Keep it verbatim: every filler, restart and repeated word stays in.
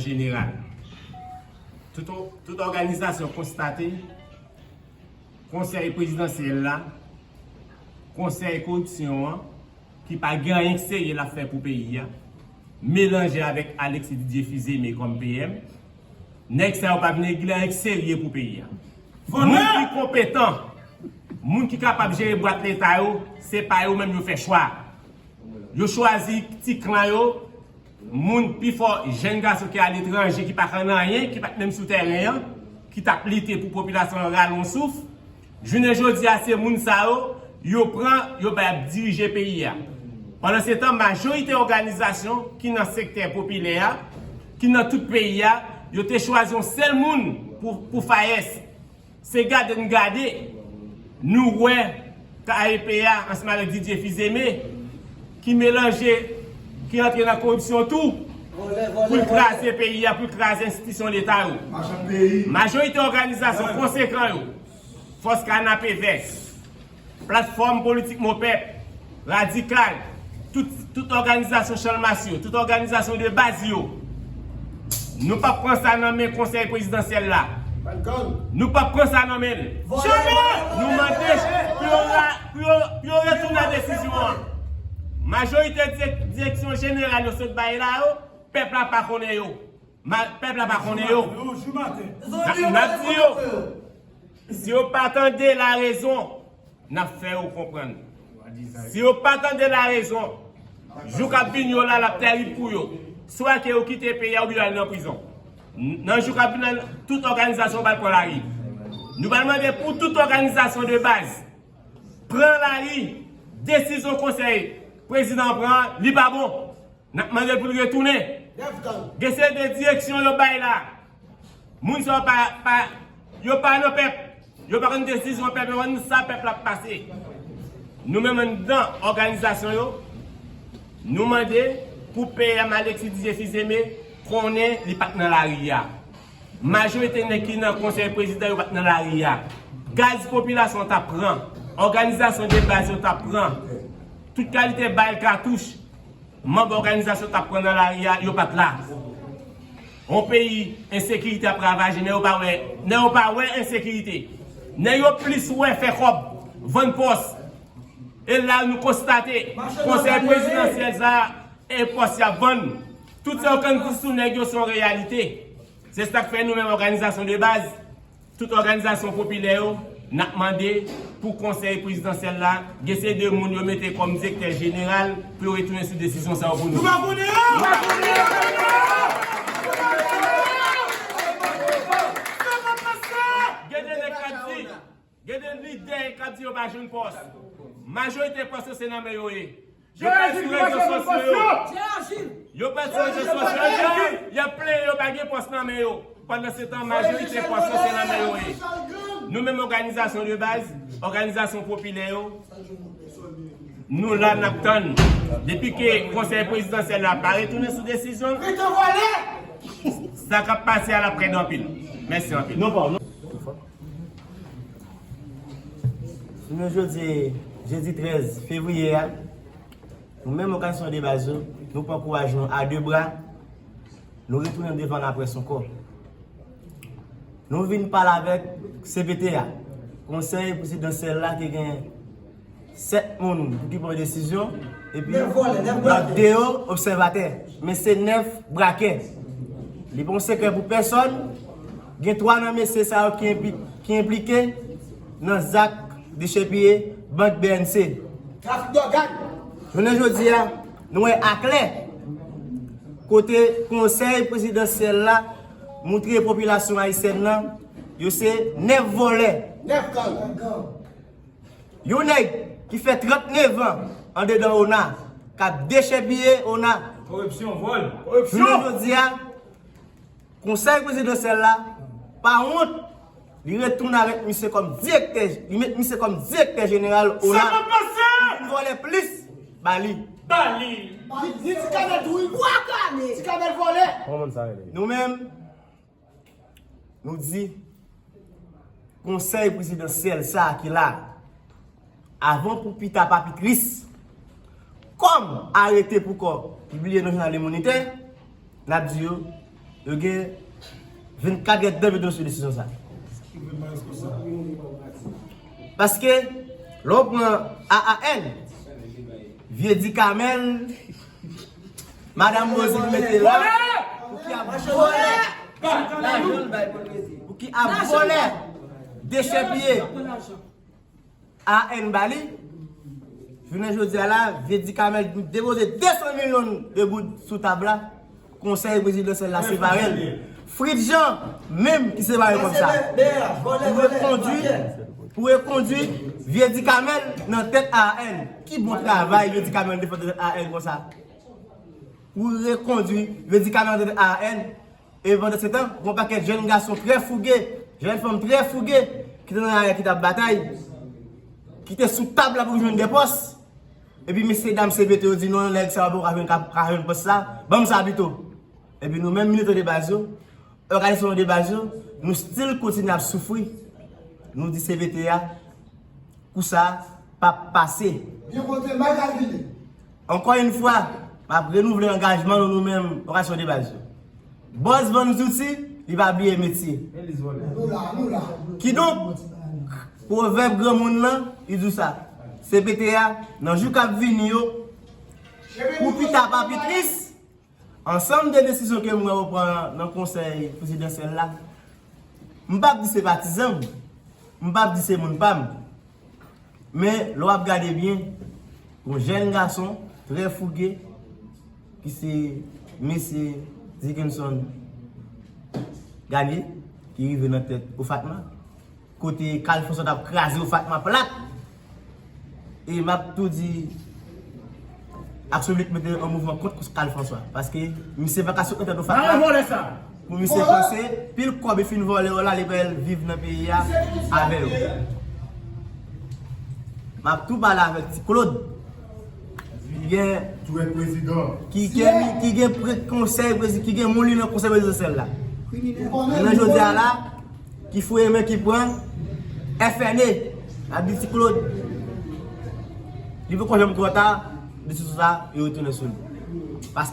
Jeneral. Tout, tout òganizasyon konstate Konsèy Prezidansyèl la, Konsèy Koripsyon an, ki pa gen anyen k serye l ap fè pou peyi a, melanje avèk Alexis Didier Fils-Aimé kòm P M, nèg sa yo pa vin regle anyen k serye pou peyi a. Moun ki konpetan, moun ki kapab jere bwat leta yo, se pa yo menm yo fè chwa. Yo chwazi ti klan yo, moun pifò jèn gason ki aletranje, ki pa konn anyen, ki pa t menm sou tèren an, ki t ap lite pou popilasyon an rale yon souf. Jounen jodi a, se moun sa yo, yo pran, yo bay ap dirije peyi a. Pandansetan, majorite òganizasyon ki nan sektè popilè a, ki nan tout peyi a, yo te chwazi yon sèl moun pou, pou FAES. Se gade n gade, nou wè K E P a ansanm avèk Didier Fils-Aimé ki melanje, ki antre nan koripsyon tou, pou l kraze peyi a, pou l kraze enstitisyon leta yo. Majorite òganizasyon konsekan yo, Fòs Kanapevè, Platfòm Politik Mon Pèp, Radikal, tout, tout òganizasyon Chalmas yo, tout òganizasyon de baz yo, nou p ap pran sa nan men Konsèy Prezidansyèl la. Nou p ap pran sa nan men l. Nou mande pou yo ra-, pou yo, pou yo retounen desizyon an. Majorite direk-, direksyon jeneral yo sot bay la yo, pèp la pa konnen yo. Ma-, pèp la pa konnen yo. N ap, n ap di yo, si yo pa tande larezon, n ap fè yo konprann. Si yo pa tande larezon, jou k ap vini yo la, l ap tèrib pou yo. Swa ke yo kite peyi a oubyen yo al nan prizon. N-, nan jou k ap vini la, tout òganizasyon pral pran lari. Nou pral mande pou tout òganizasyon de baz pran lari. Desizyon konsèy prezidan an pran an, li pa bon. N ap mande l pou l retounen. Gen seri de direksyon yo bay la. Moun sa yo pa, pa, yo pa nan pèp. Yo pa konn desizyon pèp, yo pa konn sa pèp la ap pase. Nou menm anndan òganizasyon yo, nou mande pou P M Alexis Didier Fils-Aimé konnen li pa t nan lari a. Majorite nèg ki nan konsèy prezidan yo pa t nan lari a. Gaz popilasyon t ap pran, òganizasyon de baz yo t ap pran, tout kalite bal katouch, manm òganizasyon t ap pran nan lari a, yo pa t la. Yon peyi ensekirite ap ravaje, nèg yo pa wè, nèg yo pa wè ensekirite. Nèg yo plis wè fè kòb, vann pòs. E la nou konstate, konsèy prezidansyèl sa a, e pòs y ap vann. Tout sa yo konn di sou nèg yo se yon reyalite. Se sa k fè nou menm òganizasyon de baz, tout òganizasyon popilè yo, n ap mande pou konsèy prezidansyèl la, gen se de moun yo mete kòm direktè jeneral pou yo retounen sou desizyon sa yo pou nou. Nou pa konnen yo! Nou pa konnen yo! Gen de nèg k ap di, gen de lidè k ap di yo pa jwenn pòs. Majorite pòs yo se nan men yo ye. Yo pral sou rezo sosyo yo. Yo pral sou rezo sosyo yo. Y ap plenyen yo pa gen pòs nan men yo. Pandansetan, majorite pòs yo se nan men yo ye. Nou menm òganizasyon de baz, òganizasyon popilè yo, nou la n ap tann. Depi ke konsèy prezidansyèl la pa retounen sou desizyon, sa k ap pase a l ap rèd anpil. Mèsi anpil. Jounen jodi, jedi trèz fevriye a, nou menm òganizasyon de baz yo, nou pran kouraj nou a de bra, nou retounen devan laprès ankò. Nou vin pale avèk C P T a, Konsèy Prezidansyèl la ki gen sèt moun pou ki pran desizyon, epi y ap de yo obsèvatè. Men se nèf brakè. Li pa yon sekrè pou pèsòn. Gen twa nan mesye sa yo ki enpli-, ki enplike nan zak dechèpiye bank B N C. Trafik dògàn. Jounen jodi a, nou wè aklè kote konsèy prezidansyèl la moutre popilasyon ayisyèn nan, yo se nèf vòlè. Nèf gang. Yon nèg ki fè trannnev an andedan ona, k ap dechèpiye ona. Koripsyon, vòl. Jounen jodi a, konsèy prezidansyèl la pa wont, li retounen avèk misye kòm direktè, li met misye kòm direktè jeneral ona. Sa pa pase! Li vòlè plis ba li. Ba li. Li, li ti kanèl tou wi. Bwa kale. Ti kanèl vòlè. Kòman moun sa rele? Nou menm, nou di, konsèy prezidansyèl sa a ki la, avan pou pita pa pi tris, kòm arete pou kò pibliye nan jounal Limonitè, n ap di yo, Yo gen vennkat èdtan pou yo sou desizyon sa. Paske, lè w pran A A N, vye di kamèl, madanm Mozi ki mete la, pou ki ap vòlè, pou ki ap vòlè, dechèpiye. A N ba li. Jounen jodi a la, vye di kamèl depoze de san milyon de goud sou tab la. Konsèy prezidansyèl la separe l. Fritz Jean, menm ki separe kòb sa. Pou rekondwi, pou rekondwi vye di kamèl nan tèt A N. Ki bon travay vye di kamèl te fè nan tèt A N konsa. Pou rekondwi vye di kamèl nan tèt A N. E pandan se tan, gen yon pakèt jèn gason trè fouge, jèn fanm trè fouge, ki te nan lari a, ki t ap batay, ki te sou tab la pou jwenn de pòs. Epi mesye dam C P T yo di non, nèg sa yo poko ka jwenn, ka, ka jwenn pòs sa, ban m sa pito. Epi nou menm militan de baz yo, òganizasyon de baz yo, nou still kontinye ap soufri. Nou di C P T a, kou sa p ap pase. Byen kontre mal kalkile. Ankò yon fwa, m ap renouvle angajman nou, nou menm òganizasyon de baz yo. Bòs vann zouti, li pa bliye metye. Kidonk, pwovèb granmoun nan, li di w sa. C P T a, nan jou k ap vini yo, pou pita pa pi tris, ansanm de desizyon ke m wè yo pran nan konsèy prezidansyèl la, m p ap di se patizan m, m p ap di se moun pa m. Men, lè w ap gade byen, yon jèn gason trè fouge, ki se mesye Dickenson Garnier, ki rive nan tèt OFATMA, kote Carl François t ap kraze OFATMA plat. E m ap tou di, Aksyon Biblik mete an mouvman kont Carl François. Paske misye pa ka sot nan tèt OFATMA. Pou misye panse, pil kòb li fin vòlè yo la, li pral viv nan peyi a avè yo. M ap tou pale avèk Ti Claude, ki gen, ki gen, ki gen pre-, konsèy prezi-, ki gen moun li nan konsèy prezidansyèl la. Jounen jodi a la, ki fouye men ki pran F N E, ap di Ti Claude, li poko janm twò ta, desizyon sa, yo retounen sou li. Paske